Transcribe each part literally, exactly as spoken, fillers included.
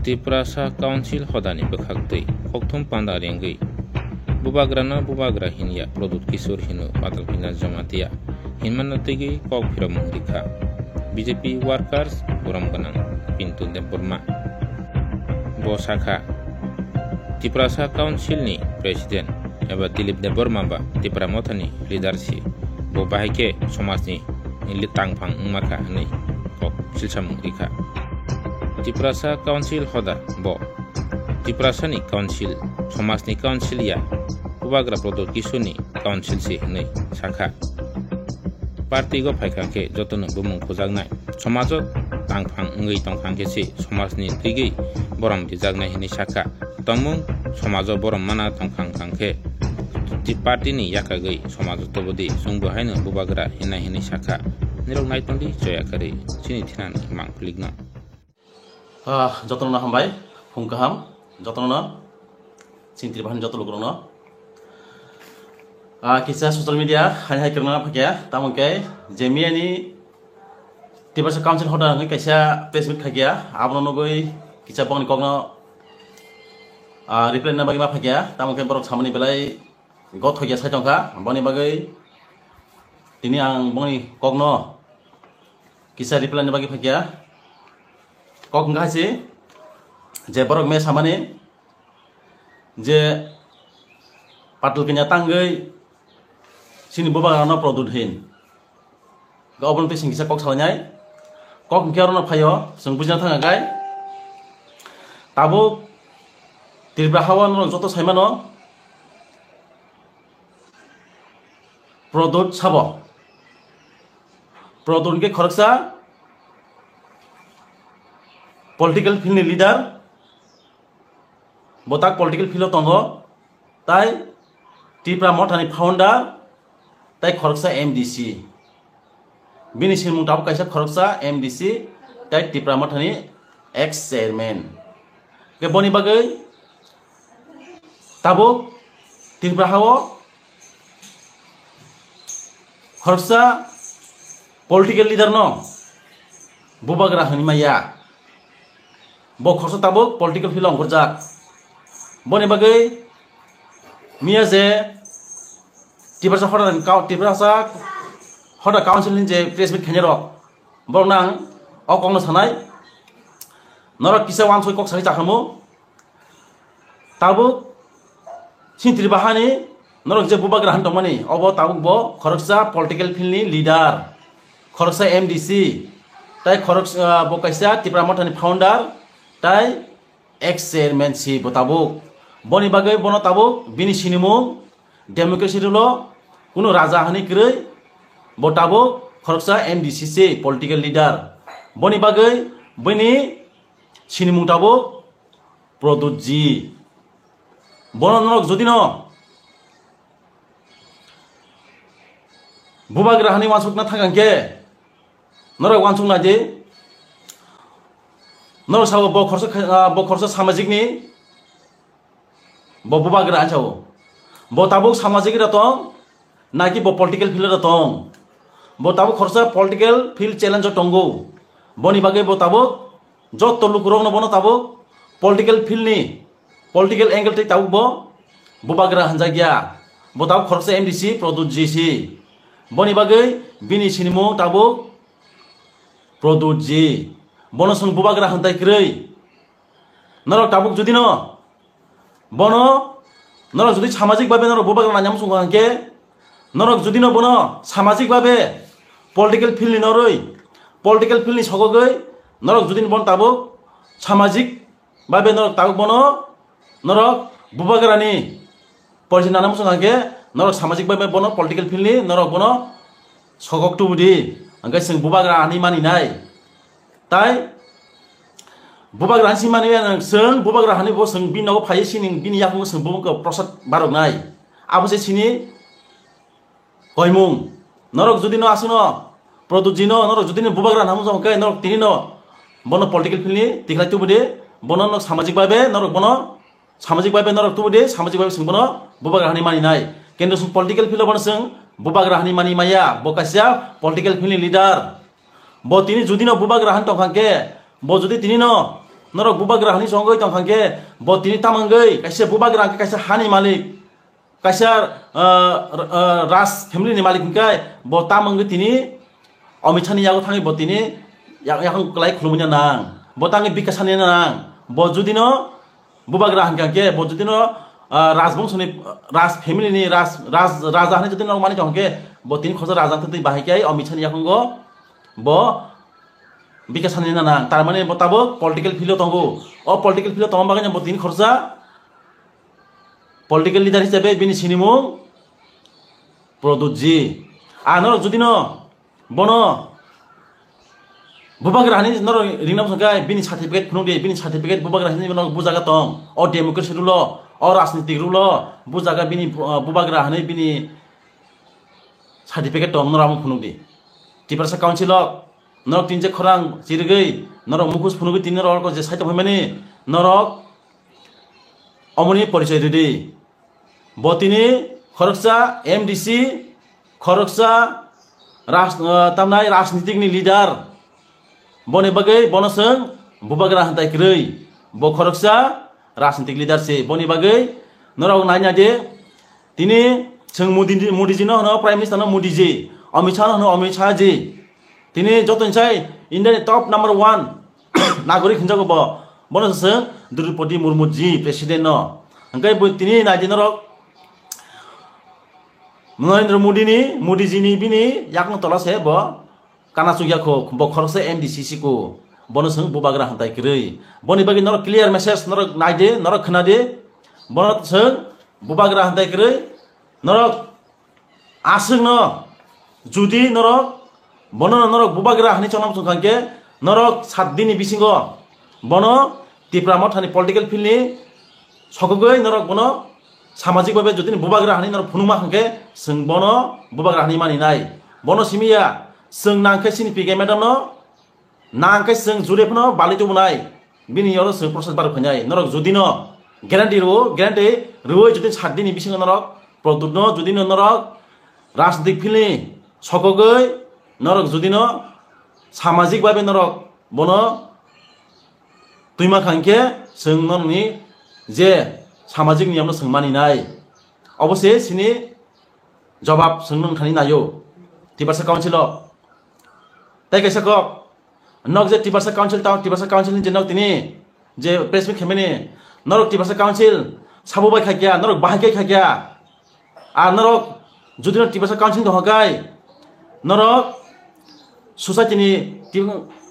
Tiprasa Council hodani bwkhak twi kokthum panda rengwi bubagrano bubagra hinya Pradyut Kishore hino Patalpina Jamatia hinmano twigwi kok phiromung rikha B J P workers borom gwnang Pintu Debbarma. Bo sakha, Tiprasa Council ni President eba Dilip Debbarma ba Tipra Mothani leader si, bo bahai khe somajni li-, tangphang wngma kha hwnwi kok silsamung rikha. Tiprasa Council hoda bo Tiprasani Council, somajni Council ya, bubagra Pradyut Kishoreni Council se hwnwi sakha. Party go phaikha khe jotono bumung khujaknai, somajo tangphang wngwi tongkha khe se somajni twigwi borom rijaknai hwnwi sakha. Tongmung somajo borom mana tongkha khe ti party ni yakagwi somajo tubudi chwngbo haino bubagra hinai hwnwi sakha. Nirok naitongdi choya kwrwi chini thinani mangphilikno. Ah, jotono hambai, phung kaham, jotono, chini Tripura ni joto lukurokno. Ah, kisa social media, hai hai kwrwngna phakya, tamo khe, je miyani Tiprasa Council hoda hwnwi kaisa press meet khakya, abono nugwi kisa bongni kokno, ah, reply na bagwi ma phakya, tamo khe borok samani belai gothokya sai tongkha, boni bagwi tini ang bongni kokno kisa reply na bagwi phakya. Kok wngkha hai se je borok me samani je patul kanya tangwi chini bubagrano Pradyut hin. Obono twi sing kisa kok salainai. Kok hwnkhe orono phaio, chwng bujina thang khe. Tabuk Tripura hao norok joto saimano Pradyut sabo. Pradyut hwnkhe khoroksa political field ni leader, bo tak political field o tongo, tai Tipra Mothani founder, tai khoroksa M D C. Bini sinimung tabuk kaisa khoroksa M D C, tai Tipra Mothani ex chairman. Khe boni bagwi tabuk Tripura hao khoroksa political leader no bubagra hwnwi maya. Bo khoroksa tabuk political field o ongkhorjak. Boni bagwi miya je Tiprasa hoda ni kau-, Tiprasa hoda council ni je press meet khainai rok, borok nang o kokno sanai. Norok kisa wansoi kok sai chakhamu. Tabuk chini Tripura hani norok je bubagra han tongmani, obo tabuk bo khoroksa political field ni leader, khoroksa M D C, tai khoroksa, ah, bo kaisa Tipra Mothani founder, tai ex chairman si bo tabuk. Boni bagwi bono tabuk bini sinimung democracy rule o kunu raja hani kwrwi, bo tabuk khoroksa M D C si political leader. Boni bagwi bini sinimung tabuk Pradyut ji. Bono norok jodi no bubagra hani wansukna thang khe, norok wansuk nai di. Norok sabo bo khorsa kha-, ah, bo khorsa samajik ni, bo bubagra ani sabo. Bo tabuk samajik ra tong, naki bo political field ra tong. Bo tabuk khorsa political field challenge o tongo. Boni bagwi bo tabuk joto lukurokno bono tabuk political field ni, political angle tei tabuk bo bubagra hanjakya. Bo tabuk khoroksa M D C Pradyut ji si. Boni bagwi bini sinimung tabuk Pradyut ji. Bono chwng bubagra hwntai kwrwi. Norok tabuk jodi no bono, norok jodi samajik babe norok bubagra nanya muchungo hwnkhe, norok jodi no bono samajik babe political field ni norwi, political field ni sogogwi norok jodi no bono tabuk samajik babe norok tabuk bono norok bubagrani porisi nana muchung hwnkhe norok samajik babe bono political field ni norok bono sogok tubudi, hwnkhe chwng bubagra ani mani nai. Tai bubagra ani mani nai, chwng bubagra hani bo chwng bini nogo phai sini bini yakung chwng bo prosad barok nai. Abo se sini koimung. Norok jodi no aswkno Pradyut ji no, norok jodi no bubagra nana muchung hwnkhe norok tini no bono political field ni tikhlai tubudi, bono norok samajik babe norok bono samajik babe norok tubudi, samajik babe chwng bono bubagra hani mani nai. Kintu chwng political field o bono chwng bubagra hani mani maya, bo kaisa political field ni leader. Bo tini jodi no bubagra hani tongkha khe, bo jodi tini no Norok bubagra hani chongwi tongkha khe bo tini tamangwi kaisa bubagra hwnkhe kaisa hani malik, kaisa, ah, ah, Raj family ni malik hwnkhe bo tamangwi tini Amit Shah ni yago thangwi bo tini yak-, yakung kwlai khulumwi nang. Bo tangwi bikha sani nang. Bo judino bubagra hwnkha khe bo judino, ah, Rajbongshoni, Raj family ni Raj, Raj, Raja hani judino mani tongkhe bo tini khoroksa Raja twi bahai khe Amit Shah ni yakungo bo bikha sani nang. Tar mani bo tabuk political field o tongo. O political field o tongma bagwi bo tini khoroksa political leader hisabe bini sinimung Pradyut ji. Ano judino bono bubagra hani norok ringna bwswk khe bini certificate phunuk di, bini certificate bubagra hani norok bujaga tong. O democracy rule o, o rajnitik rule o bujaga bini, uh, bubagra hani bini certificate tong norok amo phunuk di. Tiprasa Council o norok tin je khorang chirigwi norok mukhus phunugwi tin norok je site phaimani norok omoni porichoi ridi. Bo tini khoroksa M D C, khoroksa ras-, ah, tamnai rajnitik ni leader. Boni bagwi bono chwng bubagra hwntai kwrwi. Bo khoroksa rajnitik leader se. Boni bagwi norok naina de, tini chwng Modi, Modi ji no hwno Prime Minister no Modi ji, Amit Shah no hwno Amit Shah ji. Tini jotoni sai India ni top number one nagorik hinjago bo. Bono se Draupadi Murmu ji president no. Hwnkhe bo tini nai di norok Narendra Modi ni, Modi ji ni bini yakung tola se bo kana chukya kho, bo khoroksa M D C si ko. Bono chwng bubagra hwntai kwrwi. Boni bagwi norok clear message norok nai di, norok khna di. Bono chwng bubagra hwntai kwrwi. Norok aswkno judi norok bono norok bubagra hwnwi chongna muchung kha khe norok sat dini bisingo bono Tipra Mothani political field ni sokogwi norok bono samajik babe judini bubagra hwnwi norok phunukma hwnkhe chwng bono bubagra hwnwi mani nai. Bono simi ya, chwng nang khe chini P K madam no nang khe chwng jure phano bali tubunai, bini oro chwng process barok khainai. Norok judino guarantee rwo, guarantee rwoi judino sat dini bisingo norok Pradyutno judino norok rajnitik field ni sokogwi norok judino samajik babe norok bono twima kha hwnkhe chwng norokni je samajik niyamno chwng mani nai. Obo se chini jobab chwng nung thani naio Tiprasa Council o. Tei kaisa kok, nok je Tiprasa Council tang, Tiprasa Council ni je nok tini je press meet khaimani, norok Tiprasa Council sabo bai khaikya, norok bahai khe khaikya. Ar norok jodi no Tiprasa Council tong kha kai, norok society ni ti-,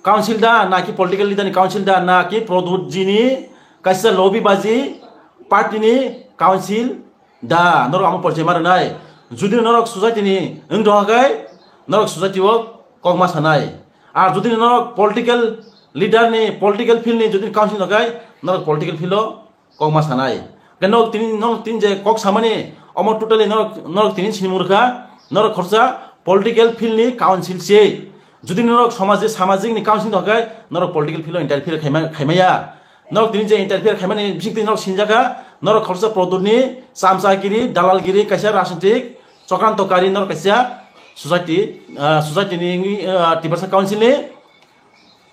council da, na ki political leader ni council da, na ki Pradyut ji ni kaisa lobby baji party ni council da, norok amo porjai ma rwnai. Jodi norok society ni wng tong kha kai, norok society o kok ma sanai. Ar jodi norok political leader ni, political field ni jodi council tong kha kai, norok political field o kok ma sanai. Ke nok tini, nok tini je kok samani, omo totally norok, norok tini sini murkha, norok khorsa political field ni council se. Jodi norok samaj, samajik ni council tong kha kai, norok political field o interfere khaima, khaimaya. Norok tini je interfere khaimani bising twi norok sinjakha, norok khoroksa Pradyut ni chamchagiri, dalalgiri, kaisa rajnitik chokrantokari, norok kaisa society, ah, society ni, ah, Tiprasa Council ni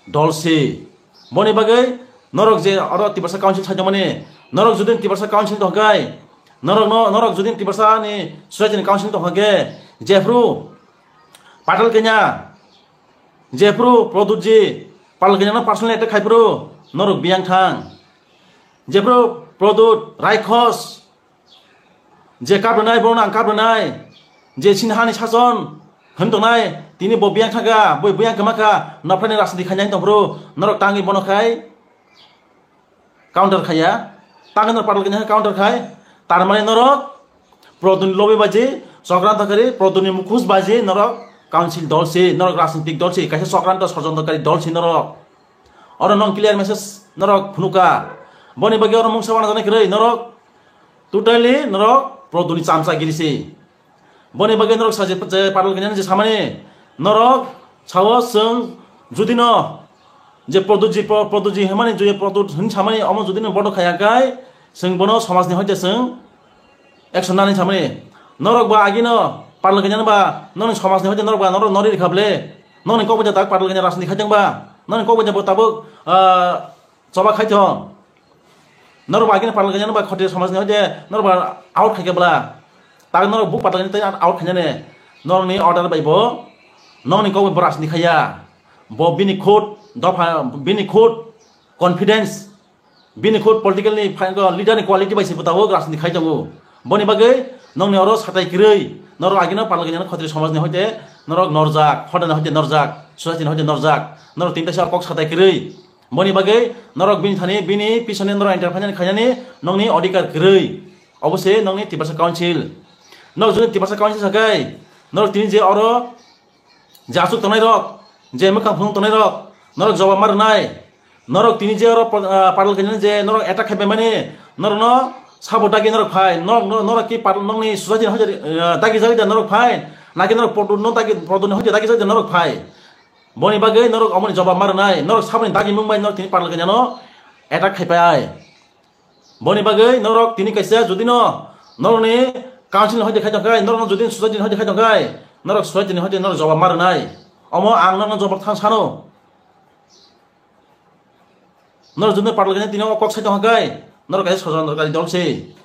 dol se. Boni bagwi norok je oro Tiprasa Council sajakmani, norok jodi Tiprasa Council tong kha kai, norok no, norok jodi Tiprasa ni society ni council tong kha khe, jephru Patal Kanya, jephru Pradyut ji, Patal Kanya no personal attack khai phru, norok biyang thang. Jephru Pradyut Raikhos, je kap rwnai, bono ang kap rwnai, je chini hani sason hwn tongnai, tini bo biyang thang kha, bo biyang kwma kha, nokphani rajniti khainai tong phru, norok tangwi bono khai counter khaiya, tangwi norok Patal Kanya counter khai, tar mani norok Pradyut ni lobby baji, chokranto kari, Pradyut ni mukhus baji, norok council dol si, norok rajnitik dol si, kaisa chokranto sojontokari dol si norok. Oro nong clear message norok phunuka. Boni bagwi oro mungsa wana jani kwrwi norok totally norok Pradyut ni chamchagiri si. Boni bagwi norok sa je, je Patal Kanya je samani norok sao chwng judino je Pradyut ji, Pro-, Pradyut ji hwnmani je Pradyut hwn samani omo judino bodo khaya kai chwng bono somajni hoite chwng action nani samani. Norok ba agino Patal Kanya ba noni somajni hoite norok ba norok nori rikha ble. Noni kok baja tak Patal Kanya rajniti khaiteng ba. Noni kok baja bo tabuk, ah, Choba khai thong. Norok ba agini paralok kanya no ba khoti somaj ni hoite norok ba out khai khe bla. Ta norok bu paralok kanya out khai ne. Norok ni order bai bo. Norok ni kok bo rajniti khaya. Bo bini khut dopha bini khut confidence. Bini khut political ni phain ko leader ni quality bai se bwtao rajniti khai tongo. Boni bagwi nongni oro satai kwrwi. Norok agino paralok kanya no khoti somaj ni hoite norok norjak, hoda ni hoite norjak, society ni hoite norjak. Norok tinta sa kok satai kwrwi. Boni bagwi norok bini thani bini pisoni norok interfere khainani nongni odhikar kwrwi. Obo se nongni Tiprasa Council. Norok jodi Tiprasa Council sakai, norok tini je oro je aswk tongnai rok, je mwkhang phunuk tongnai rok, norok jawab ma rwnai. Norok tini je oro, ah, paralok kanya je norok attack khai mani, norok no sabo dagi norok phai, norok, norok, norok ki paralok nongni society ni hoite, ah, dagi jagwi da norok phai, naki norok produ no dagi, produ ni hoite dagi jagwi da norok phai. Boni bagwi norok omoni jawab ma rwnai, norok saboni dagi mung bai norok tini paralok kanya no attack khai pai. Boni bagwi norok tini kaisa jodi no norokni council ni hoite khai tongkhai, norok jodi society ni hoite khai tongkhai, norok society ni hoite norok jawab ma rwnai. Omo ang norok jawab thang sano. Norok jodi paralok kanya tini o kok sai tongkhai, norok kaisa sojondrokari dol se.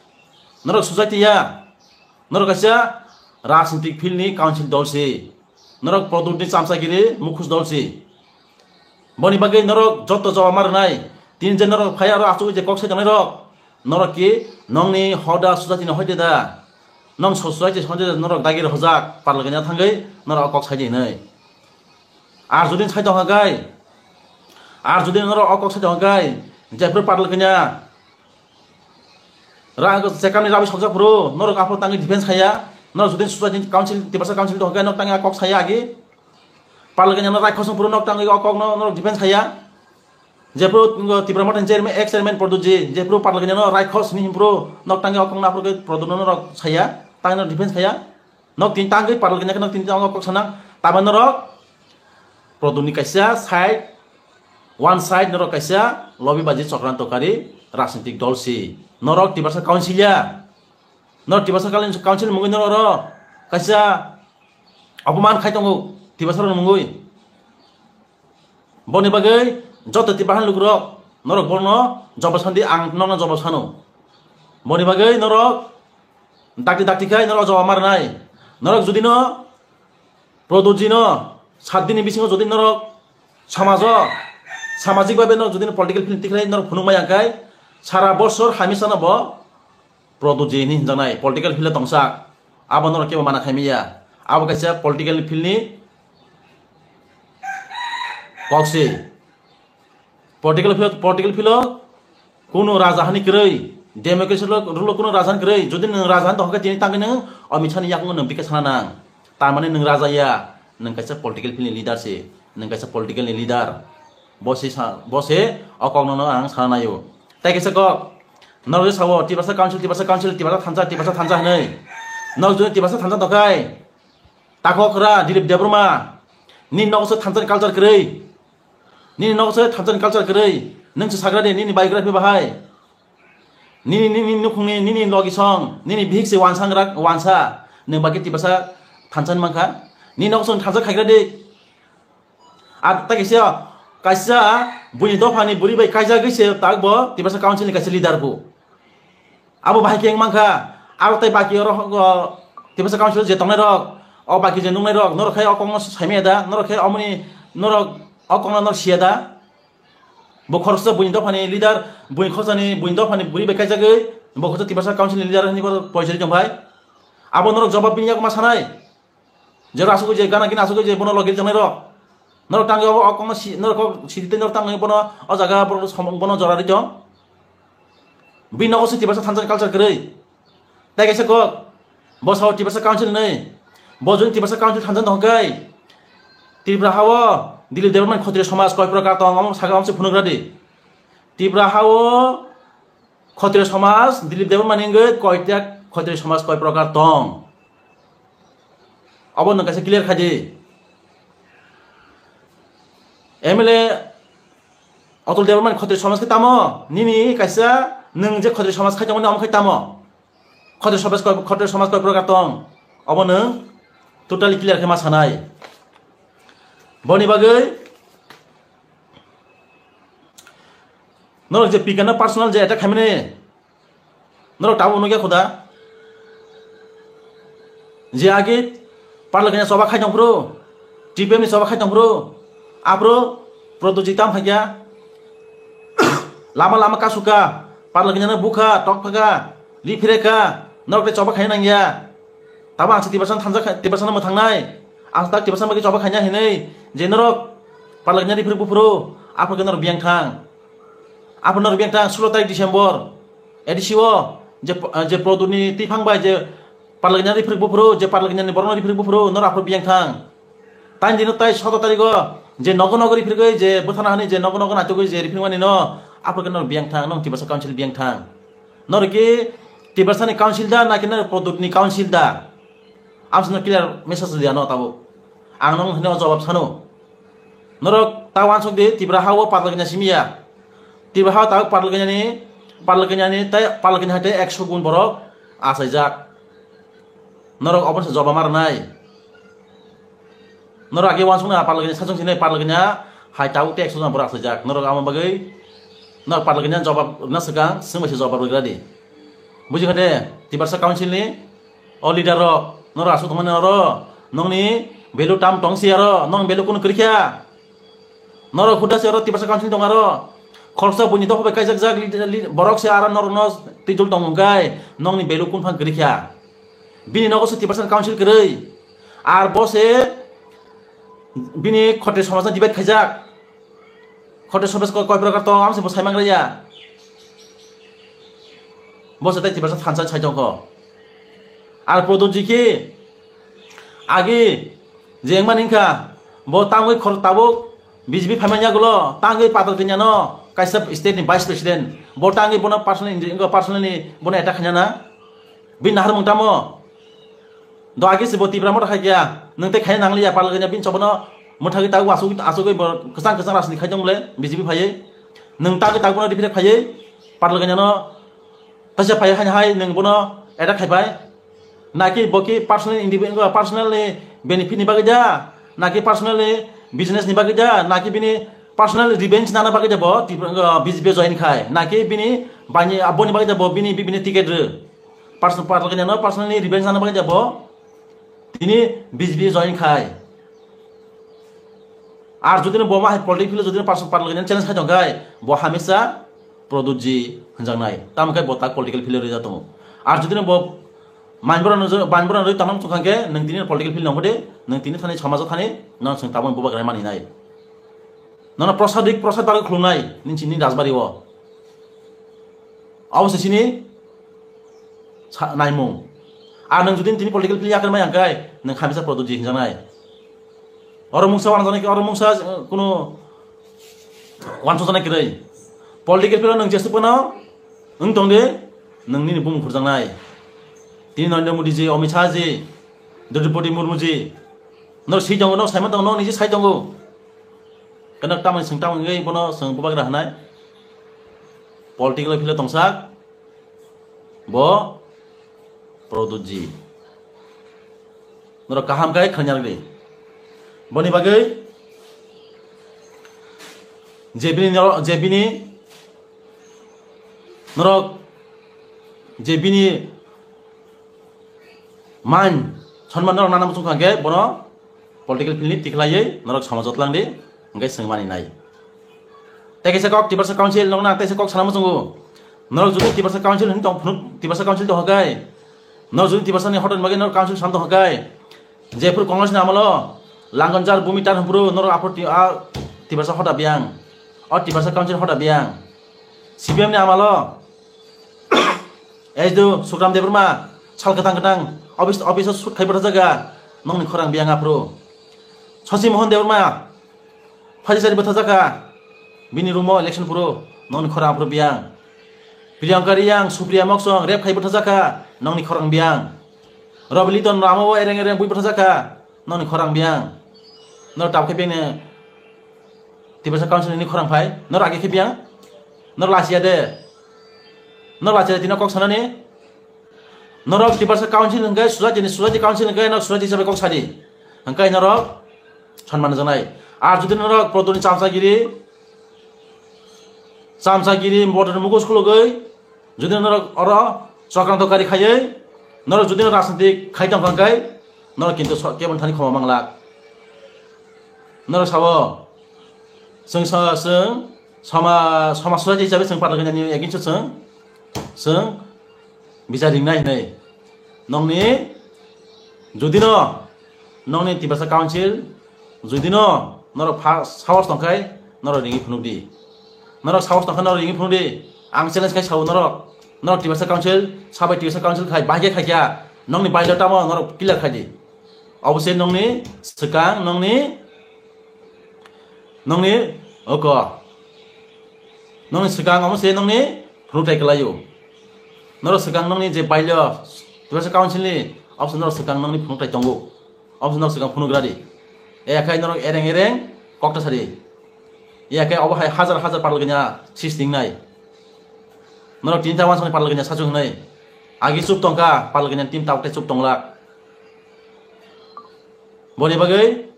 Norok society ya. Norok kaisa rajnitik field ni council dol se. Norok produt ni chamsagiri mukhus dol se. Boni bagwi norok joto jawab ma rwnai. Tini je norok phai aro achugwi je kok sai tongnai rok. Norok ki nongni hoda society ni hoite da. Nong so society ni hoite da norok dagi rw hojak paralok kanya thangwi norok kok sai di hinwi. Ar jodi sai tongkhai, ar jodi norok o kok sai tongkhai, jephru paralok kanya, ra-, sekamni rabi sokjak phuru, norok aphuru tangwi defense khaya, norok jodi society council, Tiprasa council tongkhai, norok tangwi a kok saya agi, paralok kanya no raikhosa phuru norok tangwi o kok no norok defense khaya, jephru Tipra Motha ni chairman, ex chairman Produt ji, jephru paralok kanya no raikhos ni himpru norok tangwi o kok no aphuru khe Produt no norok saya, tangwi norok defense khaya. Nok tin tangwi paralok kanya nok tin tangwi kok sana. Tama norok Produt ni kaisa side, one side norok kaisa lobby baji chokranto kari rajnitik dol si. Norok Tiprasa council ya. Norok Tiprasa council mungwi norok oro kaisa apoman khai tongo Tiprasa rok mungwi. Boni bagwi joto Tiprasa lukurok norok bono jawab sandi, ang nokno jawab sano. Boni bagwi norok dakti dakti khai norok jawab ma rwnai. Norok jodi no Produt ji no sat din ni bisingo jodi norok samajo samajik babe norok jodi no political field tikhlai norok phunuk maya khai sara bosor hamisa no bo Produt ji ni hinjaknai political field o tongsak, abo norok kebo mana khaimaya. Abo kaisa political field ni kok se. Political field, political field o kuno raja hani kwrwi, democracy rule o kuno raja hani kwrwi. Jodi nwng raja hani tongkha tini tangwi nwng Amit Shah ni yakung nwng bikha sana nang. Tamani nwng raja ya, nwng kaisa political field ni leader se, nwng kaisa political ni leader. Bo se sa, bo se o kok no ang sana naio. Tai kaisa kok, norok je sao Tiprasa Council, Tiprasa Council, Tiprasa thansa, Tiprasa thansa hinwi. Norok jodi Tiprasa thansa tongkhai, takhok ra Dilip Debbarma, nini nogo se thansa ni culture kwrwi. Nini nogo se thansa ni culture kwrwi. Nwng se sagra de nini biography bahai. Nini, nini nukhungni, nini logi song, nini bihik se wansa ngra, wansa. Nwng bagwi Tiprasa thansa ni mankha. Nini nogo se thansa khaigra de. Ar ta kaisa, kaisa buini dophani buri bai kaijagwi se tak bo Tiprasa Council ni kaisa leader bo. Abo bahai khe wng mankha, aro tei baki oro, o, Tiprasa Council je tongnai rok, o baki je nungnai rok, norok khe o kokno saimaya da, norok khe omoni, norok o kokno norok siya da. Bo khoroksa buini dophani leader, buini khoroksa ni, buini dophani buri bai kaijagwi, bo khoroksa Tiprasa Council ni leader hinwi bo poichari tongphai. Abo norok jawab bini yago ma sanai. Jero asugwi je gana gini asugwi je bono logi tongnai rok. Norok tangwi obo o kokno si, norok kok sidi tei norok tangwi bono o jaga bono som-, bono jora ri tong. Bini nogo se Tiprasa thansa ni culture kwrwi. Tai kaisa kok, bo sao Tiprasa Council hinwi. Bo jodi Tiprasa Council thansa tong khe, Tripura hao Dilip Debbarma ni khotri somaj koi prokar tong, omo saka omo se phunugra di. Tripura hao Khotri somaj, Dilip Debbarma ni wngwi koita khotri somaj koi prokar tong? Obo nwng kaisa clear khai di. M L A Atul Debbarma ni khotri somaj khe tamo? Nini kaisa nwng je khotri somaj khai tongmani omo khe tamo? Khotri somaj koi, khotri somaj koi prokar tong? Obo nwng totally clear khe ma sanai. Boni bagwi Norok je P K no personal je attack khaimani, norok tabuk nukya khuda. Je agi parlokanya choba khai tongphuru, T P M ni choba khai tongphuru, aphuru Pradyot ji tam phaikya. Lama lama kasuka, parlokanya no bukha, tok phaka, ri phireka, norok tei choba khaina nangya. Tamo ang se Tiprasa thansa kha-, Tiprasa no mwthangnai. Ang tak Tiprasa bagwi choba khaina hinwi je norok parlokanya ri phirok buphuru, aphuru khe norok biyang thang. Aphuru norok biyang thang sulo tarik December. A D C o je, je Pradyot ni tiphang bai je parlokanya ri phirok buphuru, je parlokanya ni borok no ri phirok buphuru, norok aphuru biyang thang. Tani dino tai soto tarigo je nogo nogo ri phirgwi je bwthana hani je nogo nogo naitugwi je ri phirmani no, aphuru khe norok biyang thang, norok Tiprasa council biyang thang. Norok ki Tiprasa ni council da, naki norok Pradyot ni council da? Amsano clear message liya no tabuk. Ang nong hino jawab sano. Norok ta wansok di, Tipra ha o parlokanya simiya. Tipra ha o tabuk parlokanya ni, parlokanya ni tai parlokanya hai tai ekso gun borok achaijak. Norok obo se jawab ma rwnai. Norok age wansukna parlokanya sachung sinai parlokanya hai tabuk tei ekso jon borok achaijak. Norok amo bagwi norok parlokanya jawab rwna swkang swngbai se jawab rwgra di. Buji kha de, Tiprasa council ni o leader rok, norok aswk tongmani oro, nongni value tam tong si aro, nong value kunu kwrwi kha. Norok huda se oro Tiprasa council tong aro, khoroksa buini dopha bai kaijak jak leader, leader, borok se aro norok no twijol tong hwnkhe, nongni value kun phan kwrwi kha. Bini nogo se Tiprasa council kwrwi, ar bo se bini khote somajno divide khaijak. Khote somaj koi, koi progar tong, amse bo sai mangra ya. Bo se tai Tiprasa thansa sai tongkho. Ar Pradyot ji ki agi je wngmani wngkha, bo tangwi khor tabuk B J P phaimani yagulo tangwi patal kanya no kaisa state ni vice president. Bo tangwi bono personal injury, personally bono attack khaina na. Bini naharmung tamo? Do agi se bo Tipra Motha khai kya, nwng tei khaina nangliya, parlokanya bini chobono mwthagwi tabuk asugwi, asugwi bo kwchang kwchang rajniti khai tong bole B J P phaiwi. Nwng tagwi tabuk bono reflect phaiwi, parlokanya no taisa phaiwi haino hai nwng bono attack khaipai. Naki bo ki personal individual, personal ni benefit ni bagwi da, naki personal ni business ni bagwi da, naki bini personal revenge nana bagwi da bo Tipra, B J P join khai, naki bini bani aboni bagwi da bo bini, bini ticket rw. Person-, parlokanya no personally revenge nana bagwi da bo tini B J P join khai. Ar jodi no bo ma hai political field jodi no person parlokanya challenge khai tong khai, bo hamisa Pradyot ji hwnjaknai. Tamo khai bo tak political field rwjak tongo. Ar jodi no bo manbura no, manbura no tanam chukha khe nwng tini political field nongkho de, nwng tini thani somajo thani nang swng tabon bubagra mani nai. Nono prosadik prosad bagwi khulumnai nini chini rajbari o. Abo se chini sa-, naimung. Ar nwng jodi tini political field yakarmai hwnkhe nwng hamisa Pradyot ji hwnjaknai. Oro mungsa wanajani, oro mungsa, eh, kuno wansukjana kwrwi. Political field o nwng jesuk phano wng tong di, nwng nini bumung khurjaknai. Tini Narendra Modi ji, Amit Shah ji, Draupadi Murmu ji, no si tongo, no saima tongo, no niji sai tongo. Kano tamni swng tamni wngwi bono swng bubagra hwnai. Political field o tongsak bo Pradyot ji. Norok kaham khe khainardi. Boni bagwi je bini noro-, je bini norok je bini man sonman norok nana muchung kha khe bono political field ni tikhlaiwi norok somajo twlangdi, hwnkhe swngmani nai. Tei kaisa kok Tiprasa Council nokna tei kaisa kok sana muchungo. Norok jodi Tiprasa Council hin tong phunuk, Tiprasa Council tong hakai. Norok jodi Tiprasa ni hotel bagwi norok council sam tong hakai. Jephuru Congress ni amolo Langonjar Bhumi tar hwnphuru norok aphuru ti-, a Tiprasa hoda biyang. O Tiprasa Council hoda biyang. C P M ni amolo Ejdu Sukram Debbarma sal kwthang kwthang office, office o shoot khai bwtha jaga nongni khorang biyang aphuru. Shashi Mohan Debbarma phaisari bwtha jaka bini room o election phuru nongni khorang aphuru biyang. Priyanka Riyang, Supriya Moksong rep khai bwtha jaka nongni khorang biyang. Robi Liton rama o ereng ereng bui bwtha jaka nongni khorang biyang. Nor tabkhe biyang ni Tiprasa Council ni khorang phai, nor age khe biyang, nor lachiya de, nor lachiya de tino kok sanani, norok Tiprasa Council hwnkhe society ni, society council hwnkhe nor society hisabe kok sadi, hwnkhe norok sanman janai. Ar jodi norok prodoni chamsagiri, chamchagiri, voter mugus khulugwi, jodi norok oro chokranto kari khaiwi, norok jodi no rajniti khai tong kha khe, norok kintu so-, kebon thani khoma manglak. Norok sabo, chwng sa-, chwng sama-, samaj society hisabe chwng patal kanya ni against o chwng, chwng bichar ringnai hinwi. Nongni, jodi no, nongni Tiprasa Council, jodi no, norok pha-, sahos tongkhai, norok ringwi phunuk di. Norok sahos tongkhai, norok ringwi phunuk di. Ang challenge khai sao norok. Norok Tiprasa Council, sabai Tiprasa Council khai, bahai khe khai kya. Nongni bailo tamo, norok clear khai di. Obose nongni swkang, nongni, nongni, oko. Nongni swkang, omo se nongni phunuk tai kwlaio. Norok swkang nongni je bailo, Tiprasa Council ni, obose norok swkang nongni phunuk tai tongo. Obose norok swkang phunuk radi. Eyakhai norok ereng ereng kokta sadi. Eyakhai obo hai hajar hajar patal kanya sis tingnai. Norok tin ta wansong patal kanya sachu hinai. Agi chup tongkha, patal kanya tin ta okte chup tonglak. Boni bagwi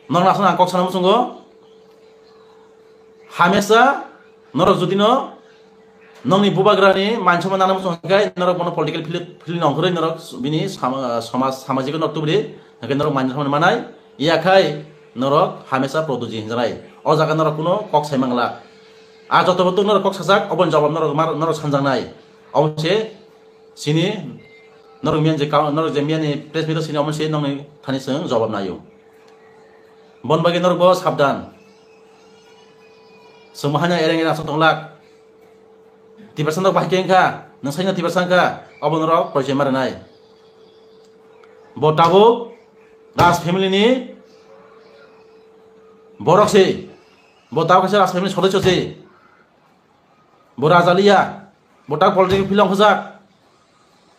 norok aswk ang kok sana muchungo. Hamesa norok jodi no nongni bubagrani manchoma nana muchung khe norok bono political field, field nongkhorwi norok bini sama-, samaj, samajik norok tubri hwnkhe norok manchoma manai yakhai norok hamesa produji hinjanai. O jaga norok kuno kok sai mangla. A joto botok norok kok sajak oboni jawab norok mar-, norok sanjaknai. Omo se Sini norok miyan je ka-, norok je miyan ni press meet o sini omo se nongni thani chwng jawab naio. Bon bagwi norok bo sabdan. Chwng bo hanya ereng ereng aswk tonglak. Tiprasa norok bahai khe wngkha, nwng saino Tiprasa wngkha, obo norok porichoi ma rwnai. Bo tabuk Raj family ni borok se, bo tabuk kaisa Raj family ni sodosyo se. Bo raja liya, bo tak political field ongkhojak,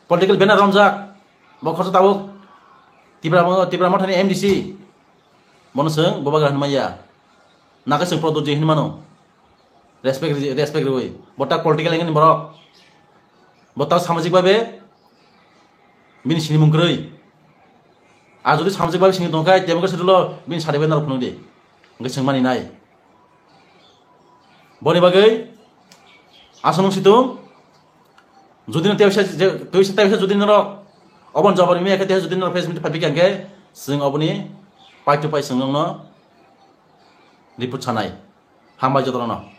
political banner romjak, bo khoroksa tabuk Tipra, Tipra Motha ni M D C. Bono chwng bubagra hinmaya. Naga chwng Pradyot ji hinmano. Respect ri-, respect riwi. Bo tak political angle ni borok. Bo tak samajik babe bini sinimung kwrwi. A jodi samajik babe sini tongkha, democracy dolo bini sari bai norok phunukdi. Hwnkhe chwng mani nai. Boni bagwi aswk nung situng, jodi no tewisa je, tewisa, tewisa jodi norok oboni jawab rwmani khe, tewisa jodi norok press meet phaipikha hwnkhe, chwng oboni pai to pai chwng nokno report sanai. Hambai jotono.